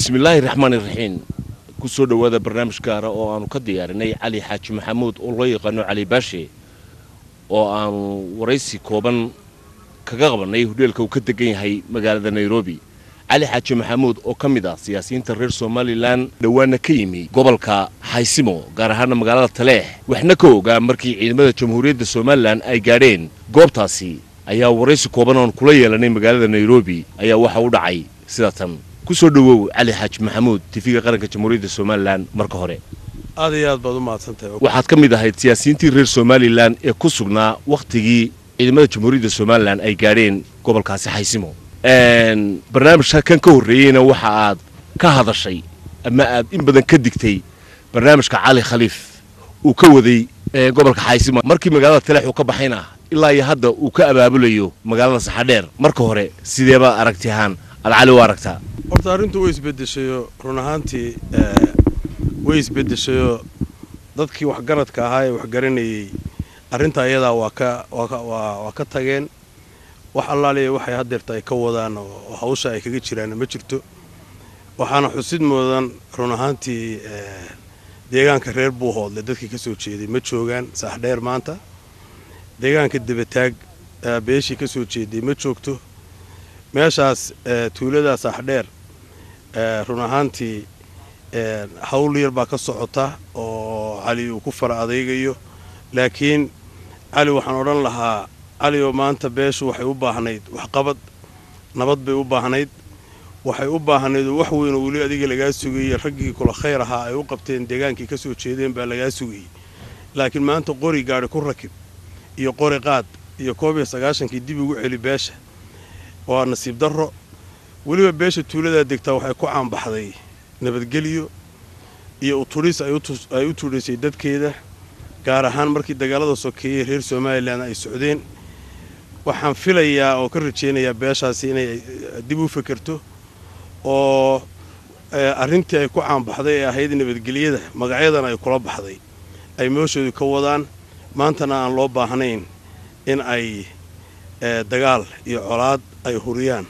Bismillaahi raxmaani raxiim. Ku soo dhowaada barnaamij gaara oo aanu ka diyaarinay Cali Xaaji Maxamuud oo loo yaqaano Cali Baashe, oo aanu waraysi kooban kaga qabanay hudheelka uu ka degan yahay magaalada Nairobi. Cali Xaaji Maxamuud oo ka mid ah siyaasiyiinta reer Somalilan, dhowaana ka yimi gobolka Xaysimo, gaar ahaana magaalada Taleex, waxna ka ogaa markii ciidamada Jamhuuriyadda Somalilan ay gaadheen goobtaasi, ayaa waraysi kooban oon kula yeelanay magaalada Nairobi ayaa waxa u dhacay sida tan. Ku soo dhowow Cali Xaaji Maxamuud TV-ga Qaranka Jamhuuriyadda Somalilan. Marka hore aad iyo aad baad u mahadsantahay. Waxaad ka mid ahayd siyaasiyiintii reer Somalilan ee ku sugnaa wakhtigii ciidamada Jamhuuriyadda Somalilan ay gaadheen gobolkaasi Xaysimo. Barnaamijka kan ka horreeyeyna waxa aad ka hadashay ama aad in badan ka digtay barnaamijka Cali Khaliif uu ka waday gobolka Xaysimo, markii magaalada Taleex uu ka baxayna ilaa iyo hadda uu ka abaabulayo magaalada Saxadheer. Marka hore sidee baad aragti ahaan aad Cali u aragtaa? Horta arrintu way isbeddeshayo, run ahaantii way isbeddeshayo. Dadkii waxgaradka ahaa ee waxgaranayey arrinta iyadaa waa ka waa ka tageen. Wax allaaliya waxay haddeerta ay ka wadaan oo hawsha ay kaga jiraanna ma jirto. Waxaana xusid mudan, run ahaantii, deegaanka reer Buuhoodle dadkii ka soo jeeday ma joogaan Saaxdheer maanta. Deegaanka Debataag beeshii ka soo jeeday ma joogto meeshaas, tuulada Saaxdheer. Run ahaantii hawl yar baa ka socota oo Cali uu ku fara adaygayo, laakiin Cali waxaan odhan lahaa: Cali oo maanta beeshu waxay u baahnayd waxqabad, nabad bay u baahnayd. Waxay u baahnayd wax weyn oo weli adiga lagaa sugayey. Raggii kula khayr ahaa ay u qabteen deegaankii ka soo jeedeen baa lagaa sugayey, laakiin maanta qori gaadhi ku rakib iyo qori qaad iyo 91-kii dib ugu celi beesha waa nasiib darro. Weliba beesha tuuladaa degtaa waxay ku caanbaxday nabadgelyo iyo uturis ay u turisay dadkeeda, gaar ahaan markii dagaalada sokeeyey reer Somalilan ay socdeen. Waxaan filayaa oo ka rajaynayaa beeshaasi inay dib u fekerto oo arrintii ay ku caanbaxday ee ahayd nabadgelyada, magacyadan ay kula baxday, ay meeshoodu ka wadaan. Maantana aan loo baahnayn in ay dagaal iyo colaad ay huriyaan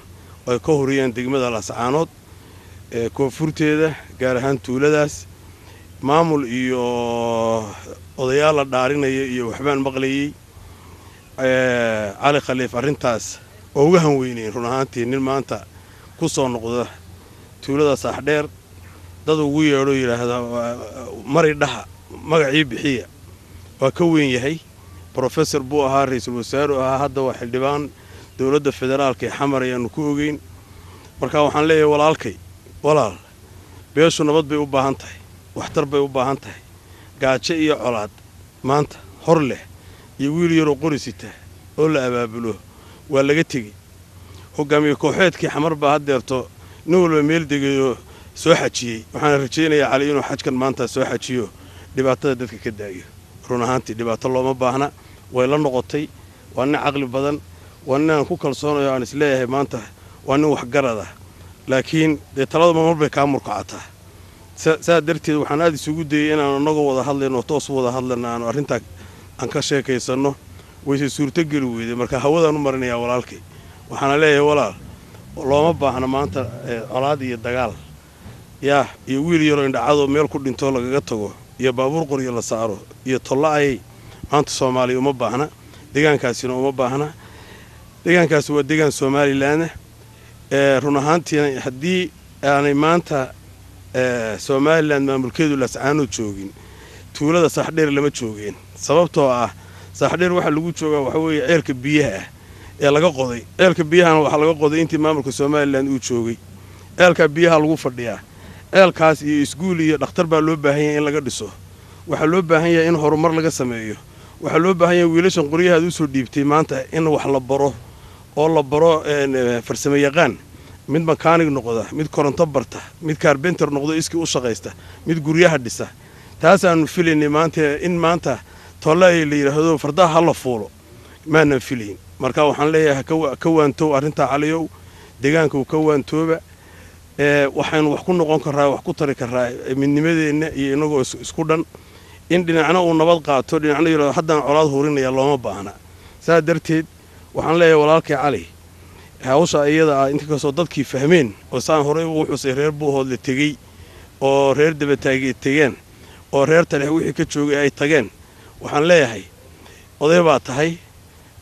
oo ay ka huriyaan degmada Laascaanood koonfurteeda, gaar ahaan tuuladaas. Maamul iyo odayaal la dhaarinaya iyo waxbaan maqlayey. Cali Khaliif arrintaas oo uga hanweyneyn, run ahaantii, nin maanta ku soo noqda tuulada Saaxdheer, dad ugu yeedho, yidhaahda mari dhaha, magacii bixiya, waa ka weyn yahay. Professor buu ahaa, ra-iisul wasaaru ahaa, hadda waa xildhibaan dowladda federaalka ee Xamar ayaanu ku ogeyn. Marka waxaan leeyahay walaalkay: walaal, beeshu nabad bay u baahan tahay, waxtar bay u baahan tahay. Gaajo iyo colaad maanta hor leh iyo wiil yaroo qori sita oo la abaabulo waa laga tegey. Hogaamiye kooxeedkii Xamar baa haddeerto nin walba meel degayo soo xajiyey. Waxaana rajaynayaa Cali inuu xajkan maanta soo xajiyo, dhibaatada dadka ka daayo. Run ahaantii dhibaato looma baahna. Way la noqotay. Waa nin caqli badan, waa nin aan ku kalsoonayo, aan isleeyahay maanta waa nin waxgarad ah, laakiin dee taladuma mar bay kaa murkacataa. Saa darteed waxaan aada isugu dayay inaanu annagoo wada hadlayno, toos u wada hadlayno, aanu arrintaa aan ka sheekaysanno, wayse suurtogeli weyday. Marka hawadaan u marinayaa walaalkay, waxaana leeyahay: walaal, looma baahna maanta colaad iyo dagaal yaa iyo wiil yaroo indhacadoo meel ku dhintoo lagaga tago iyo baabuur qoryo la saaro iyo tolla ayay. Maanta Soomaaliya uma baahna, deegaankaasina uma baahna. Deegaankaasi waa deegaan Somalilan. Run ahaantiina haddii aanay maanta Somalilan maamulkeedu Laascaanood joogin, tuulada Saaxdheer lama joogeen, sababtoo ah Saaxdheer waxaa lagu joogaa waxa weeye ceelka biyaha ah ee laga qoday. Ceelka biyahana waxaa laga qoday intii maamulka Somalilan uu joogay. Ceelkaa biyaha lagu fadhiyaa. Ceelkaas iyo iskuul iyo dhakhtar baa loo baahan yahay in laga dhiso. Waxaa loo baahan yahay in horumar laga sameeyo. Waxaa loo baahan yahay wiilashan qoryahaad usoo dhiibtay maanta in wax la baro oo la baro farsamo yaqaan, mid makaanig noqda, mid koronto barta, mid carpenter noqdo, iskii u shaqaysta, mid guryaha dhisa. Taasaanu filaynay maanta. In maanta tolle la yidhaahdo fardaha ha la fuulo maanan filayn. Marka waxaan leeyahay ka waantow arrintaa Caliyow, deegaanka uu ka waantooba. Waxaynu wax ku noqon karraa, wax ku tari karraa midnimadeenna iyo inagoo isku dhan. In dhinacna uu nabad qaato, dhinacna yidhahdo haddaan colaad hurinaya, looma baahna. Saa darteed waxaan leeyahay walaalkay Cali, Hawsha iyada ah inkastoo dadkii fahmeen oo saan horey ugu xusay reer Buuhoodle tegey oo reer Dabataagee tegeen oo reer Talex wixii ka joogay ay tageen, waxaan leeyahay oday baa tahay,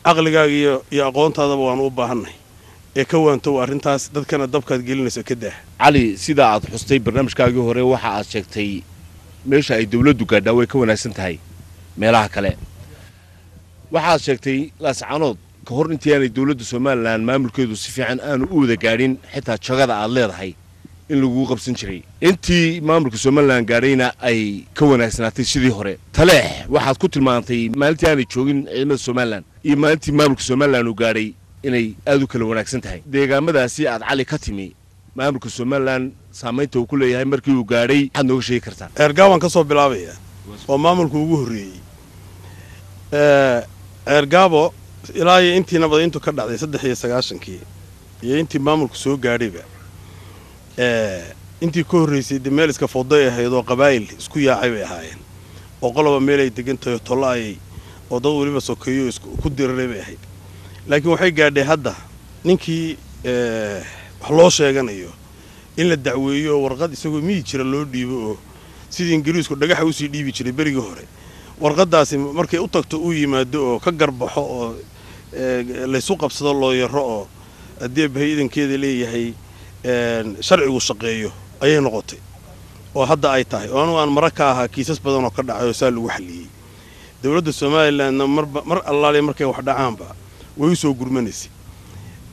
caqligaaga iyo aqoontaadaba waanu u baahannahay ee ka waantow arrintaas, dadkana dabkaad gelinayso ka daah. Cali, sida aad xustay barnaamijkaagii hore, waxa aad sheegtay meesha ay dawladdu gaadhaa way ka wanaagsan tahay meelaha kale. Waxaad sheegtay Laascaanood ka hor intii aanay dawladda Somalilan maamulkeedu si fiican aanu u wada gaadhin, xitaa jagada aad leedahay in lagugu qabsan jiray, intii maamulka Somalilan gaadhayna ay ka wanaagsanaatay sidii hore. Taleex waxaad ku tilmaantay maalintii aanay joogin ciidamada Somalilan iyo maalintii maamulka Somalilan uu gaadhay inay aad u kala wanaagsan tahay. Deegaamadaasi aad Cali ka timi, maamulka Somalilan saamaynta uu ku leeyahay markii uu gaadhay waxaad nooga sheegi kartaa? Ceergaabaan ka soo bilaabaya oo maamulku ugu horreeyey. Ceergaabo ilaa iyo intii nabadayntu ka dhacday 93-kii iyo intii maamulku soo gaadhayba, intii ka horraysay dee meel iska fooday ahayd oo qabaa'il isku yaacay bay ahaayeen, oo qoloba meel ay degan tahay tollo ayay oo dad weliba sokeeyo ku diriray bay ahayd. Laakiin waxay gaadhay hadda ninkii wax loo sheeganayo in la dacweeyo oo warqad isagoo miyi jira loo dhiibo, oo sidii Ingiriisku dhagaxa usii dhiibi jiray berigii hore, warqaddaasi markay u tagto uu yimaado oo ka garbaxo oo laysu qabsado looyaro oo haddii bahay idankeeda leeyahay sharcigu shaqeeyo ayay noqotay oo hadda ay tahay. Oo anugu aan mara ka ahaa kiisas badan oo ka dhacay oo saa lagu xalliyey. Dowladda Somalilandna marba mar allaale markay wax dhacaanba way u soo gurmanaysay.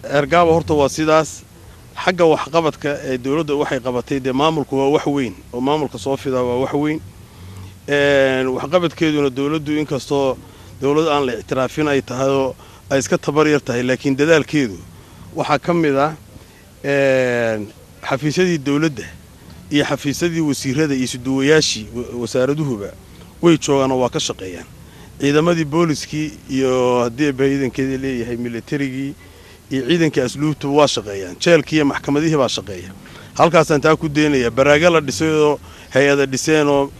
Ceergaaba horta waa sidaas. Xagga waxqabadka ee dowladda waxay qabatay, dee maamulku waa wax weyn oo maamulka soo fidaa waa wax weyn. Waxqabadkeeduna dowladdu inkastoo dowlad aan la ictiraafin ay tahay oo ay iska tabar yar tahay, laakiin dadaalkeedu waxaa ka mid ah xafiisyadii dowladda iyo xafiisyadii wasiirada iyo suduwayaashii wasaaraduhuba way joogaan oo waa ka shaqeeyaan. Ciidamadii booliskii iyo haddii bahiidankeedii leeyahay militarigii iyo ciidankii asluubtuba waa shaqeeyaan, jeelkii iyo maxkamadihii baa shaqeeya. Halkaasaan taa ku daynaya. Baraaga la dhisay oo hay-ada dhiseen oo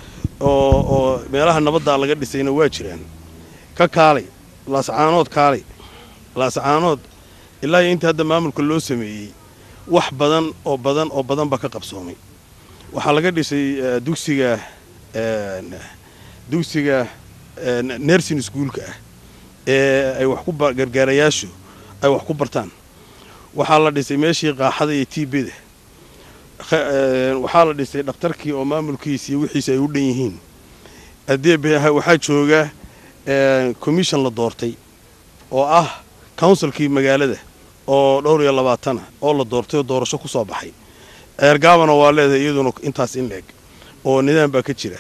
oo meelaha nabaddaa laga dhisayna waa jiraan. Ka kaalay Laascaanood, kaalay Laascaanood ilaa iyo intii hadda maamulka loo sameeyey wax badan oo badan oo badan baa ka qabsoomay. Waxaa laga dhisay dugsiga nursing schoolka ah ee ay wax ku gargaarayaashu ay wax ku bartaan. Waxaa la dhisay meeshii qaaxada iyo TB-da. Waxaa la dhisay dhakhtarkii oo maamulkiisi iyo wixiisi ay u dhan yihiin. Haddii waxaa jooga commission la doortay oo ah councilkii magaalada oo dhowr iyo labaatana oo la doortay oo doorasho ku soo baxay. Ceergaabana waa leedahay iyaduna intaas in leeg oo nidaam baa ka jira.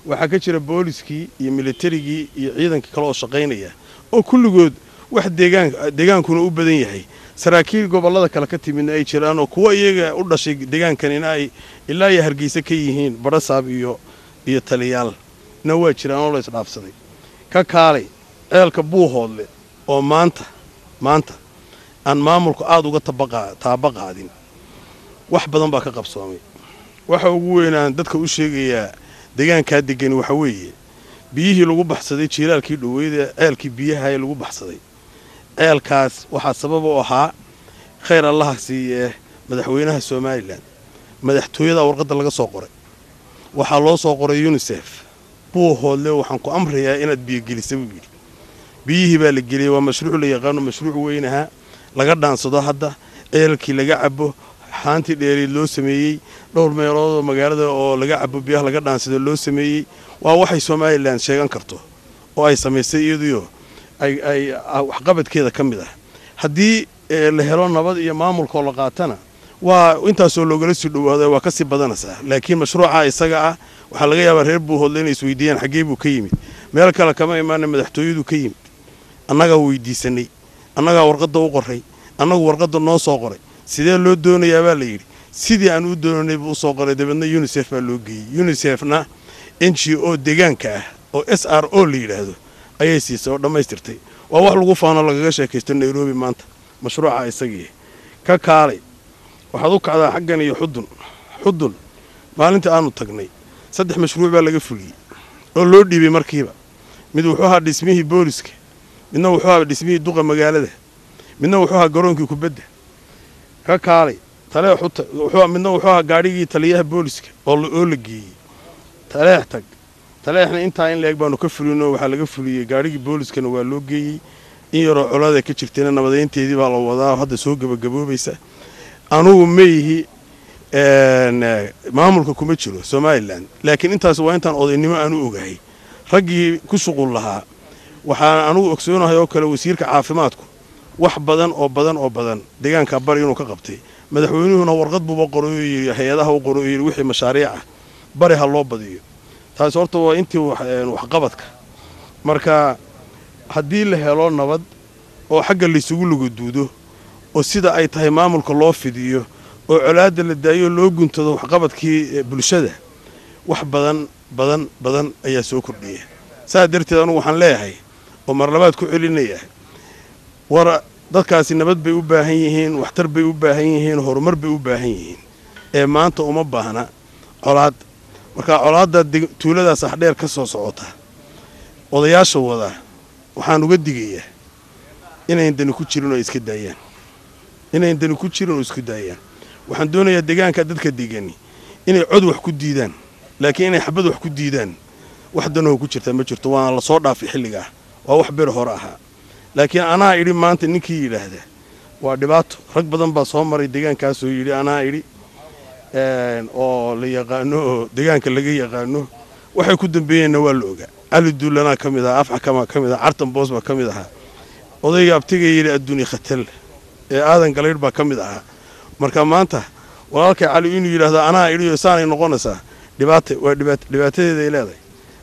Waxaa ka jira booliskii iyo militarigii iyo ciidankii kale oo shaqaynaya oo kulligood wax deegaan deegaankuna u badan yahay, saraakiil gobollada kale ka timidna ay jiraan oo kuwa iyaga u dhashay deegaankanina ay ilaa iyo Hargeysa ka yihiin badhasaab iyo taliyaal na waa jiraan oo la isdhaafsaday. Ka kaalay ceelka Buuhoodle oo maanta aan maamulku aada uga taaba qaadin, wax badan baa ka qabsoomay. Waxa ugu weynaan dadka u sheegayaa deegaankaa degani waxa weeye biyihii lagu baxsaday jiilaalkii dhoweyda, ceelkii biyaha ee lagu baxsaday ceelkaas waxaa sabab u ahaa, khayr Allaha siiye, madaxweynaha Somalilan. Madaxtooyada warqadda laga soo qoray waxaa loo soo qoray UNICEF: "Buuhoodle waxaan ku amrayaa inaad biyogelisa," buu yidhi. Biyihii baa la geliyey. Waa mashruuc la yaqaano, mashruuc weyn ahaa, laga dhaansado hadda ceelkii laga cabo, xaantii dheeriid loo sameeyey, dhowr meelood oo magaalada oo laga cabo biyaha laga dhaansado loo sameeyey. Waa waxay Somalilan sheegan karto oo ay samaysay iyaduyo ay waxqabadkeeda ka mid ah. Haddii la helo nabad iyo maamulkaoo la qaatana, waa intaasoo loogala sii dhowaado, waa kasii badanaysaa. Laakiin mashruuca isaga ah waxaa laga yaabaa reer Buuhoodle inay isweydiiyaan xaggee buu ka yimid. Meel kale kama imaana, madaxtooyadu ka yimid. Annagaa weydiisanay, annagaa warqadda u qoray, annagu warqadda noo soo qoray. Sidee loo doonayaa baa la yidhi. Sidii aan u doonanay buu usoo qoray. Dabeedna UNICEF baa loo geeyey. UNICEFna NGO deegaanka ah oo SRO la yidhaahdo ayay siisay oo dhammaystirtay. Waa wax lagu faano, lagaga sheekaysto Nairobi maanta mashruuca isagii. Ka kaalay, waxaad u kacdaa xaggan iyo Xudun. Xudun maalintii aanu tagnay saddex mashruuc baa laga fuliyey oo loo dhiibay markiiba. Mid wuxuu ahaa dhismihii booliska, midna wuxuu ahaa dhismihii duqa magaalada, midna wuxuu ahaa garoonkii kubadda. Ka kaalay Taleex midna wuxuu ahaa gaadhigii taliyaha booliska oo la geeyey Taleex. Tag Taleexna intaa in la-eg baanu ka fulino. Waxaa laga fuliyey gaadhigii booliskana waa loo geeyey. In yaroo colaada ka jirtayna nabadeynteedii baa la wadaa oo hadda soo gebagaboobaysa. Anugu ma ihi maamulka, kuma jiro Somaliland, laakiin intaas waa intaan odaynimo aan u ogahay raggii ku shuqul lahaa. Waxaan anugu ogsoonahay oo kale wasiirka caafimaadku wax badan oo badan oo badan deegaanka Bari inuu ka qabtay. Madaxweynuhuna warqad buuba qoray oo yidhi, hay-adaha u qoray oo yidhi wixii mashaariic ah Bari ha loo badiyo. Taasi horta waa intii waxqabadka. Marka haddii la helo nabad oo xagga laysugu lugaduudo oo sida ay tahay maamulka loo fidiyo oo colaadda la daayo, loo guntado waxqabadkii bulshada, wax badan badan badan ayaa soo kordhiya. Saas darteed anugu waxaan leeyahay oo marlabaad ku celinaya, war dadkaasi nabad bay u baahan yihiin, waxtar bay u baahan yihiin, horumar bay u baahan yihiin, ee maanta uma baahna colaad. Marka colaadda tuulada Saaxdheer ka soo socota odayaasha wada waxaan uga digayaa inayn dani ku jirin oo iska daayaan, inayn dani ku jirin oo isku daayaan. Waxaan doonayaa deegaanka dadka degani inay cod wax ku diidaan, laakiin inay xabad wax ku diidaan wax danahoo ku jirtaa ma jirto. Waana la soo dhaafay xilligaa, waa wax bir hore ahaa. Laakiin anaa idhi maanta ninkii yidhaahda waa dhibaato. Rag badan baa soo maray deegaankaasoo yidhi anaa idhi, oo la yaqaano oo deegaanka laga yaqaano. Waxay ku dambeeyeenna waa la ogaa. Cali Duulanaa ka mid ahaa, Afxakamaa ka mid ahaa, Cartan Boos baa ka mid ahaa, odayga abtiga yidhi adduuni khatal ee Aadan Galaydh baa ka mid ahaa. Marka maanta walaalkay Cali inuu yidhaahdo anaa idhiyo saanay noqonaysaa, dhibaata waa dhibaatadeeda ay leedahay.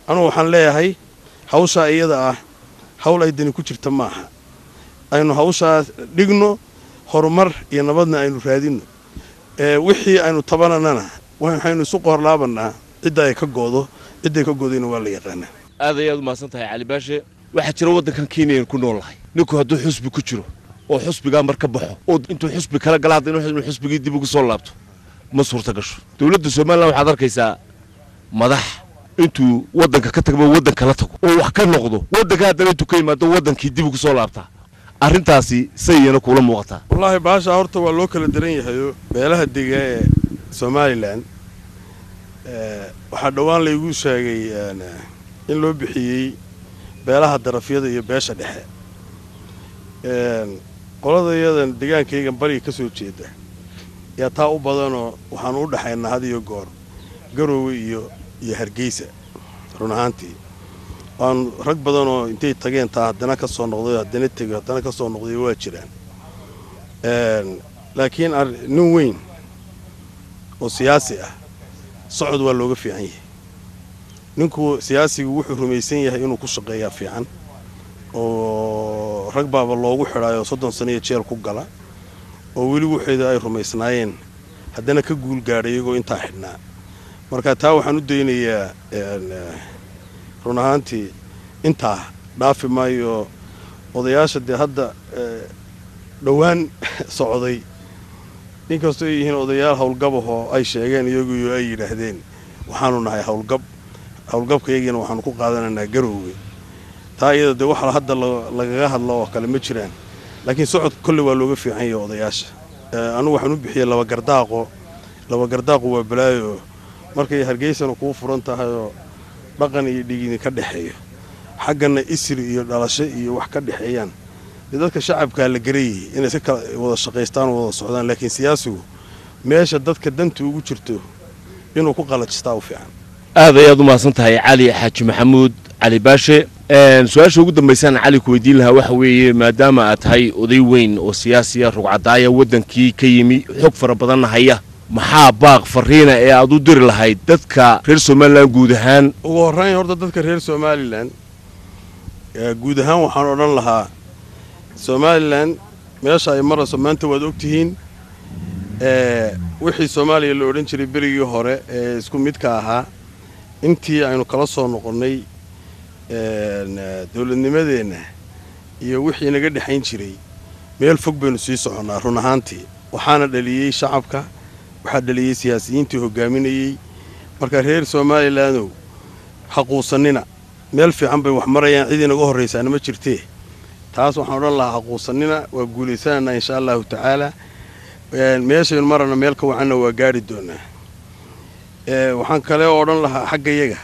Anugu waxaan leeyahay hawshaa iyada ah hawl ay dani ku jirta maaha. Aynu hawshaas dhigno, horumar iyo nabadna aynu raadinno. Wixii aynu tabananana waxaynu isu qoorlaabannaa cidda ay ka goodo. Cidday ka goodayna waa la yaqaanaa. Aad ayaad umahadsan tahay, Cali Baashe. Waxaa jira waddankan Kenya ku nool nahay, ninku hadduu xusbi ku jiro oo xusbigaa mar ka baxo oo intuu xusbi kala gala hadda inuu xusbigii dib ugu soo laabto ma suurta gasho. Dowladda Somaliland waxaad arkaysaa madax intuu waddanka ka tagba waddan kala tago oo wax ka noqdo waddanka, haddana intuu ka yimaado waddankii dib ugu soo laabtaa. Arrintaasi sayiyana kuula muuqataa? Wallaahi baasha horta waa loo kala daran yahayo. Beelaha dega ee Somaliland waxaa dhowaan laygu sheegay in loo bixiyey beelaha darafyada iyo beesha dhexe. Qolada iyadan degaankaygan Bariga ka soo jeeda yaa taa u badanoo waxaanu u dhexaynaa had iyo goor Garoowe iyo Hargeysa. Run ahaantii waan rag badanoo intay tageen taa haddana ka soo noqday, haddana tegay, haddana ka soo noqday waa jiraan. Laakiin nin weyn oo siyaasi ah socod waa looga fiican yahay. Ninku siyaasigu wuxuu rumaysan yahay inuu ku shaqeeyaa fiican, oo rag baaba loogu xidhaayo 30 sano iyo jeel ku gala oo weli waxeeda ay rumaysnaayeen haddana ka guul gaadhay iyagoo intaa xidhnaa. Marka taa waxaan u daynayaa run ahaantii intaa dhaafi maayo. Odayaasha dee hadda dhowaan socday, inkastoo ay yihiin odayaal howlgabahoo ay sheegeen iyaguyo ay yidhaahdeen waxaanu nahay howlgab, howlgabkayagiina waxaanu ku qaadanaynaa Garoowe, taa iyada dee waxa hadda lagaga hadlo oo kale ma jiraan. Laakiin socodka kolley waa looga fiican yahay odayaasha. Anugu waxaan u bixiyey laba gardaaqo. Laba gardaaqo waa balaayo. Markay Hargeysana kuu furan tahayoo dhaqan iyo dhigini ka dhexeeyo, xaggana isri iyo dhalasho iyo wax ka dhexeeyaan, dee dadka shacabkaa la garayayay inay iska kala wada shaqaystaan oo wada socdaan. Laakiin siyaasigu meesha dadka danta ugu jirto inuu ku qalajistaa u fiican. Aad ayaad u mahadsan tahay, Cali Xaaji Maxamuud Cali Baashe. Su-aasha ugu dambaysaan Cali ku weydiin lahaa waxa weeye, maadaama aad tahay oday weyn oo siyaasiya rugcadaaya waddankii ka yimi, xog fara badanna haya, maxaa baaq fariina ee aad u diri lahayd dadka reer Somaliland guud ahaan? Ugu horrayn horta dadka reer Somaliland guud ahaan waxaan odhan lahaa, Somaliland meesha ay marayso maanta waad ogtihiin. Wixii Soomaaliya la odhan jiray berigii hore ee isku midka ahaa, intii aynu kala soo noqonnay dowladnimadeenna iyo wixii naga dhexayn jiray, meel fog baynu sii soconnaa run ahaantii. Waxaana dhaliyey shacabka, waxaa dhaliyey siyaasiyiintii hoggaaminayey. Marka reer Somalilandow, ha quusannina, meel fiican bay wax marayaan, cid inaga horraysaana ma jirtee. Taas waxaan odhan lahaa, ha quusannina, waa guulaysanaynaa insha Allahu tacaala. Meeshaynu marana meel ka wacanna waa gaari doonaa. Waxaan kale odhan lahaa xagga yaga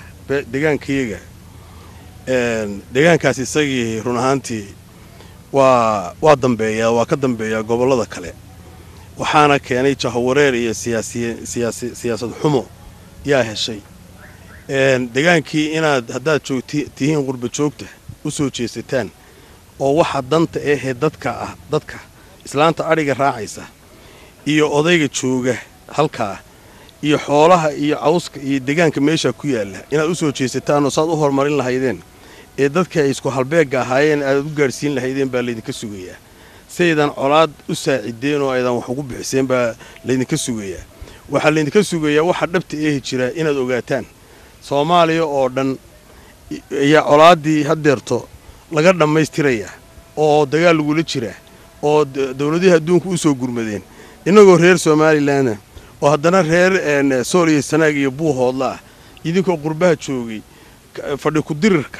degaankayaga, deegaankaas isagii run ahaantii waa dambeeyaa, waa ka dambeeyaa gobollada kale, waxaana keenay jahawareer iyo siyaasad xumo yaa heshay degaankii. Inaad haddaad joogti tihiin qurba joogta u soo jeesataan oo waxa danta ahee dadka ah, dadka islaanta adhiga raacaysa iyo odayga jooga halkaa iyo xoolaha iyo cawska iyo degaanka meeshaa ku yaalla inaad u soo jeesataan oo saad u horumarin lahaydeen ee dadka ay isku halbeegga ahaayeen aad u gaadhsiin lahaydeen baa laydinka sugayaa. Saydan colaad u saacideen oo aydan wax ugu bixiseen baa laydinka sugayaa. Waxaa laydinka sugayaa waxa dhabta eehi jira inaad ogaataan. Soomaaliya oo dhan ayaa colaaddii haddeerto laga dhammaystirayaa oo dagaal lagula jiraa oo dowladihii adduunka u soo gurmadeen, innagoo reer Somalilandna oo haddana reer Sool iyo Sanaag iyo Buuhoodla ah, idinkoo qurbaha joogay fadhi ku-dirirka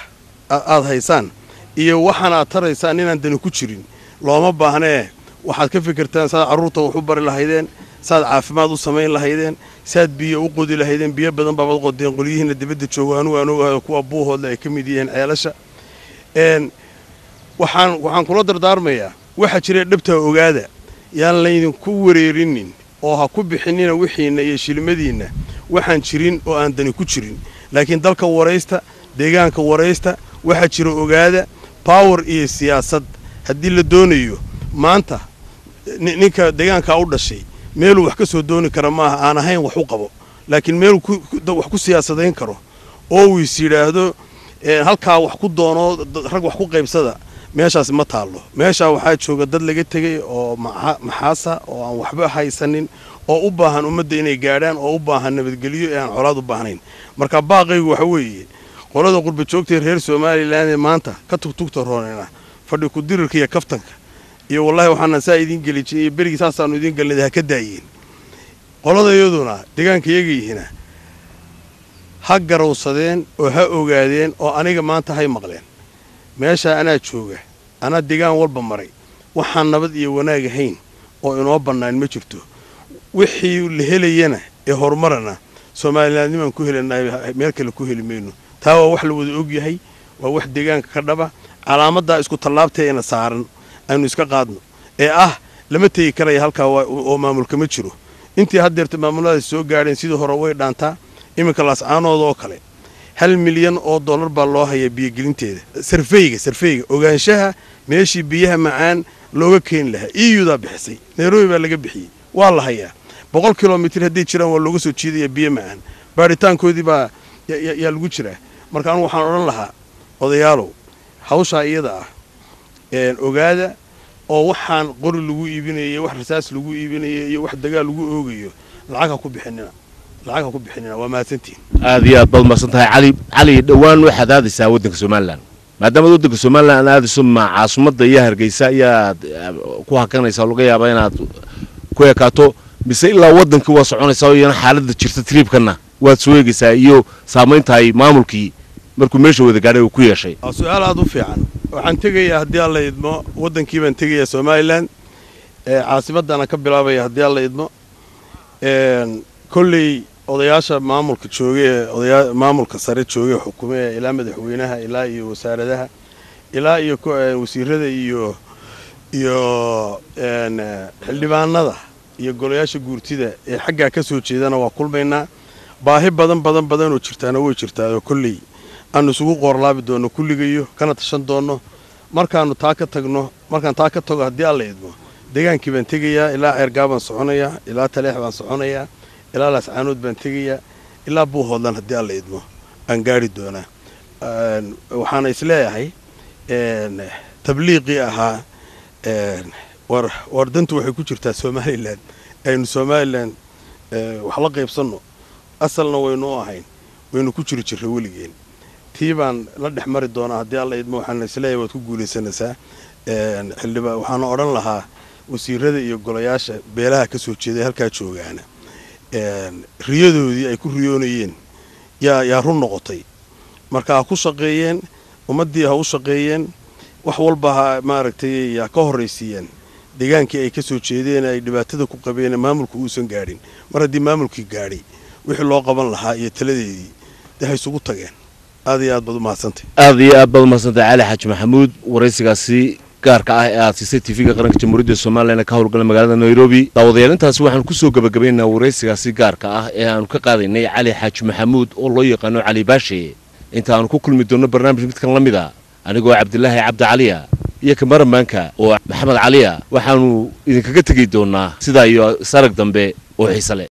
aad haysaan iyo waxaan aad taraysaan inaan dani ku jirin looma baahnee. Waxaad ka fikirtaan saad carruurta wax u bari lahaydeen, saad caafimaad u samayn lahaydeen, saad biyo u qodi lahaydeen. Biyo badan baabad qodeen qolyihiina dibadda joogo, anugu aan ogahay kuwa Buuhoodle ay ka mid yihiin ceelasha. Waxaan kula dardaarmayaa waxa jira dhabtaa ogaada, yaan laydinku wareerinin oo ha ku bixinina wixiinna iyo shilmadiinna waxaan jirin oo aan dani ku jirin, laakiin dalka waraysta, deegaanka waraysta, waxaa jira ogaada. Power iyo siyaasad haddii la doonayo, maanta ninka deegaankaa u dhashay meeluu wax ka soo dooni kara maaha aan ahayn wax u qabo, laakiin meeluu wax ku siyaasadayn karo oo uu is yidhaahdo halkaa wax ku doono, rag wax ku qaybsada, meeshaas ma taallo. Meeshaa waxaa jooga dad laga tegey oo maxaasa oo aan waxba haysanin oo u baahan ummadda inay gaadhaan oo u baahan nabadgelyo ee aan colaad u baahnayn. Marka baaqaygu waxa weeye qolada qurba joogtay reer Somaliland ee maanta ka tugtugta roonena fadhi ku dirirka iyo kaftanka iyo wallaahi waxaana saa idiin geli jiray iyo berigii saasaanu idiin galnay ha ka daayeen. Qolada iyaduna deegaanka iyaga ha garowsadeen oo ha ogaadeen oo aniga maanta hay maqleen. Meeshaa anaa jooga, anaa deegaan walba maray, waxaan nabad iyo wanaag ahayn oo inoo bannaan ma jirto. Wixii la helayana ee horumarana Somalilandnimaan ku helanay, meel kale ku heli mayno. Taa waa wax la wada ogyahay, waa wax deegaanka ka dhaba. Calaamaddaa isku tallaabteena saaran aynu iska qaadno ee ah lama tegi karaya halkaa oo maamulka ma jiro. Intii haddeerta maamuladaas soo gaadheen sidii hore way dhaantaa. Iminka Laascaanood oo kale $1 milyan baa loo hayaa biyogelinteeda, surveyga ogaanshaha meeshii biyaha macaan looga keeni lahaa. EU-daa bixisay, Nairobi baa laga bixiyey, waa la hayaa. 100 kilomitir hadday jiraan waa looga soo jiidaya biyo macaan, baaritaankoodii baa yaa lagu jiraa. Marka anugu waxaan odhan lahaa odayaalow, hawshaa iyada ah ogaada oo waxaan qori lagu iibinayo iyo wax rasaas lagu iibinayo iyo wax dagaal lagu oogayo lacag ha ku bixinina, lacag ha ku bixinina. Waa mahadsantihin. Aad iyo aad baad mahadsan tahay, Cali. Cali, dhowaan waxaad aadaysaa waddanka Somaliland. Maadaamaad waddanka Somaliland aadayso, ma caasimadda iyo Hargeysa ayaad ku hakanaysaa, laga yaabaa inaad ku ekaato, mise ilaa waddankii waa soconaysaa oo iyana xaaladda jirta trip-kana waad soo eegaysaa iyo saamaynta ay maamulkii markuu meesha wada gaadhay uu ku yeeshay? Waa su-aal aada u fiican. Waxaan tegayaa haddii Alla idmo waddankii baan tegayaa Somaliland, caasimaddaana ka bilaabaya haddii Alla idmo. Kolley odayaasha maamulka jooga ee odayaa maamulka sare jooga xukume, ilaa madaxweynaha ilaa iyo wasaaradaha ilaa iyo wasiirada iyo xildhibaanada iyo golayaasha guurtida ee xaggaa ka soo jeedana waa kulmaynaa. Baahi badan badan badan oo jirtaana way jirtaa oo kolley aanu isugu qoorlaabi doonno kulligayo kana tashan doonno. Markaanu taa ka tagno, markaan taa ka tago haddii Alla idmo, degaankii baan tegayaa. Ilaa Ceergaa baan soconayaa, ilaa Taleex baan soconayaa, ilaa Laascaanood baan tegayaa, ilaa Buuhoodlan haddii Alla idmo aan gaari doonaa. Waxaana isleeyahay tabliiqii ahaa war dantu waxay ku jirtaa Somaliland, aynu Somaliland wax la qaybsanno, asalna waynu u ahayn, waynu ku jiri jirray weligeen, tii baan la dhex mari doonaa haddii Alla idmo. Waxaana isleeyahay waad ku guulaysanaysaa xildhibaan. Waxaana odhan lahaa wasiirada iyo golayaasha beelaha ka soo jeeday halkaa joogaana riyadoodii ay ku riyoonayeen yaa run noqotay. Marka ha ku shaqeeyeen ummaddii, ha u shaqeeyeen, wax walba ha maaragtay yaa ka horraysiiyeen. Deegaankii ay ka soo jeedeen ay dhibaatada ku qabeen maamulku uusan gaadhin. Mar haddii maamulkii gaadhay, wixii loo qaban lahaa iyo taladeedii dee ha isugu tageen. Aad iyo aad baad u mahadsantay. Aad iyo aad baad umahadsantay, Cali Xaaji Maxamuud, waraysigaasi gaarka ah ee aad siisay TV-ga Qaranka Jamhuuriyadda Somalilan ka howlgala magaalada Nairobi. Daawadayaal, intaasi waxaan kusoo gebagabaynaynaa waraysigaasi gaarka ah ee aanu ka qaadaynay Cali Xaaji Maxamuud oo loo yaqaano Cali Baashe. Inta aanu ku kulmi doonno barnaamij midkan la mid a, anigoo Cabdilaahi Cabdi Caliya iyo kamaramaanka oo Maxamed Caliya, waxaanu idinkaga tegi doonaa sidaa iyo sarag dambe oo xiise leh.